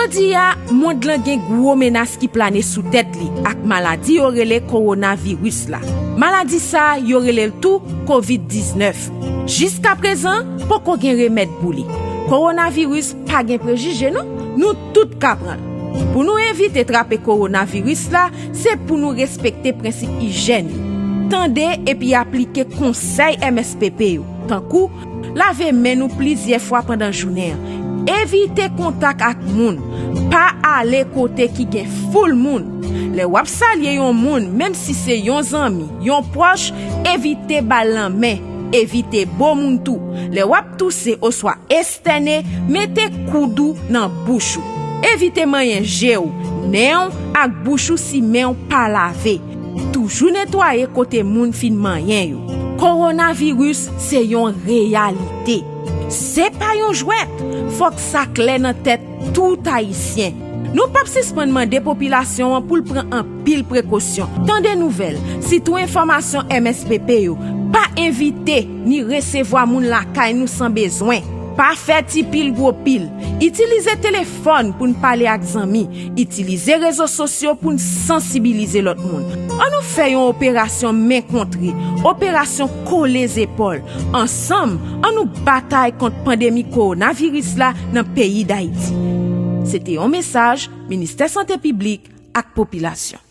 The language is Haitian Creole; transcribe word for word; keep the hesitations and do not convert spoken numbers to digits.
Jodi a, mond lan gen gwo menas ki plane sou tèt li ak maladi yo rele kowonaviris la. Maladi sa a, yo rele l tou kovid diznèf. Jiskaprezan, poko gen remèd pou li. Kowonaviris pa gen prejije non, nou tout ka pran l. Pou nou evite trape kowonaviris la, se pou nou respekte prensip ijyèn yo. Tande epi aplike konsèy M S P P yo, tankou lave men nou plizyè fwa pandan jounen an, evite kontak ak moun, pa ale kote ki gen foul moun. Lè w ap salye yon moun, menm si se yon zanmi, yon pwòch, evite ba l lanmen, evite bo moun tou. Lè w ap touse oswa estène, mete koud ou nan bouch ou. Evite manyen je w, nen w ak bouch ou si men w pa lave. Toujou netwaye kote moun fin manyen yo. Kowonaviris se yon reyalite. Se pa yon jwèt. Fòk sa klè nan tèt tout Ayisyen. Nou p ap sispann mande popilasyon an pou l pran anpil prekosyon. Tande nouvèl, sitou enfòmasyon M S P P yo. Pa envite ni resevwa moun lakay nou san bezwen. Pa fè ti pil gwo pil. Itilize telefòn pou n pale ak zanmi. Itilize rezo sosyo pou n sansibilize lòt moun. Ann nou fè yon operasyon men kontre, operasyon kole zepòl. Ansanm, ann nou batay kont pandemi kowonaviris la nan peyi Dayiti. Se te yon mesaj Ministè Sante Piblik ak Popilasyon.